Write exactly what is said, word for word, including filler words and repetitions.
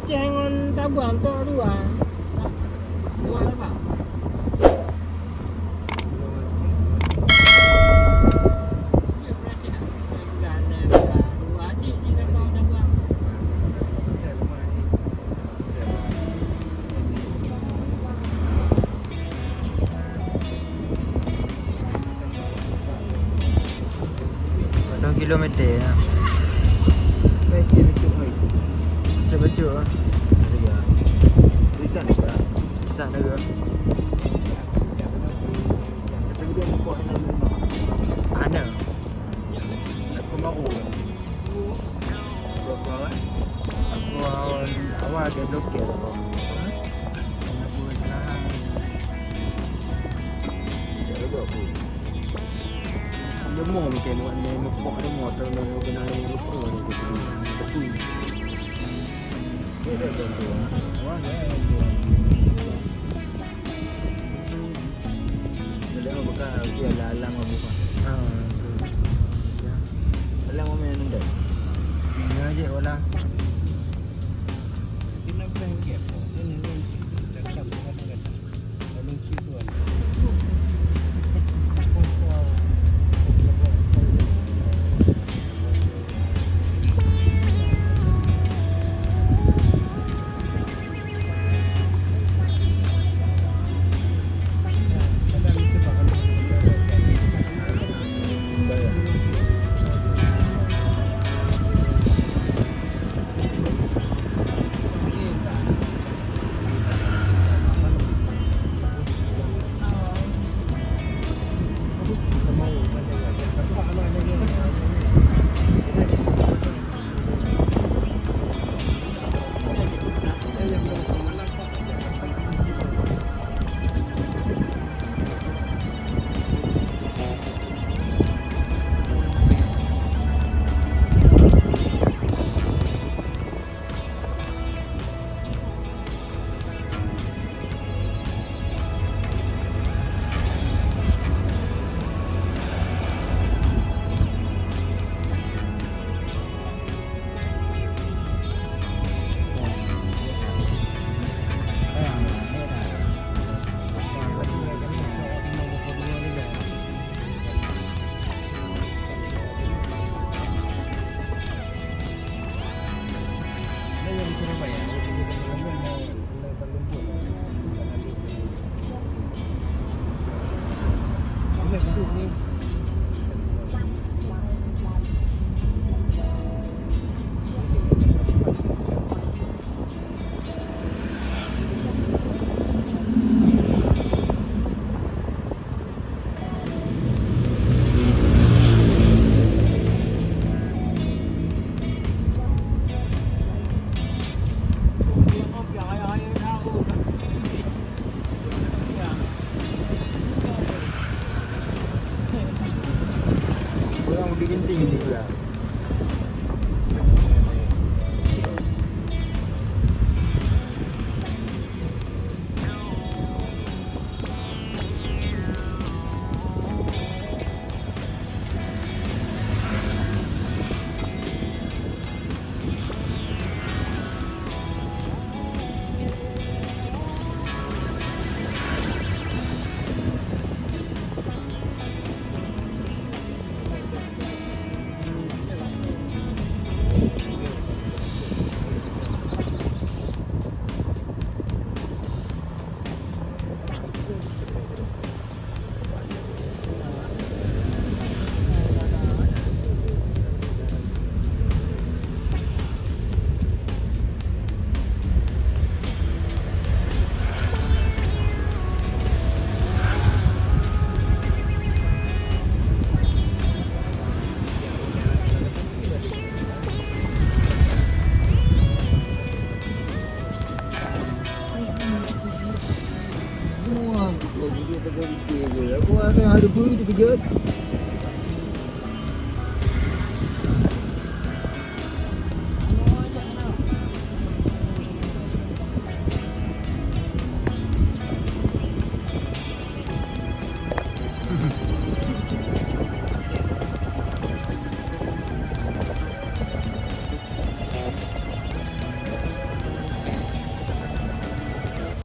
Aceh ngon Tabuang tu dua. Dua apa? Dua kilometer ya. Baik, dia betul, baik. Baca-baca lah. Ada ya. Tulisan ada. Tulisan ada. Yang kata dia buku enam lima. Ada. Aku mau. Aku awal, awal dia blokir aku. Aku salah. Dia agak pun. Dia mau macam mana, dia mau pok, dia mau atau dia mau kena dia mau lupa dia gitu. Betul. Dia dah bantu. Awal dia. Jadi, bukan, okey, alang-alang bukan. Ah, tu. Ya. Alang mana yang nendang? Ini aja orang. Orang udah genting ni pula. Wah, dia tengah fikir je. Aku ada, ada bui terkejut.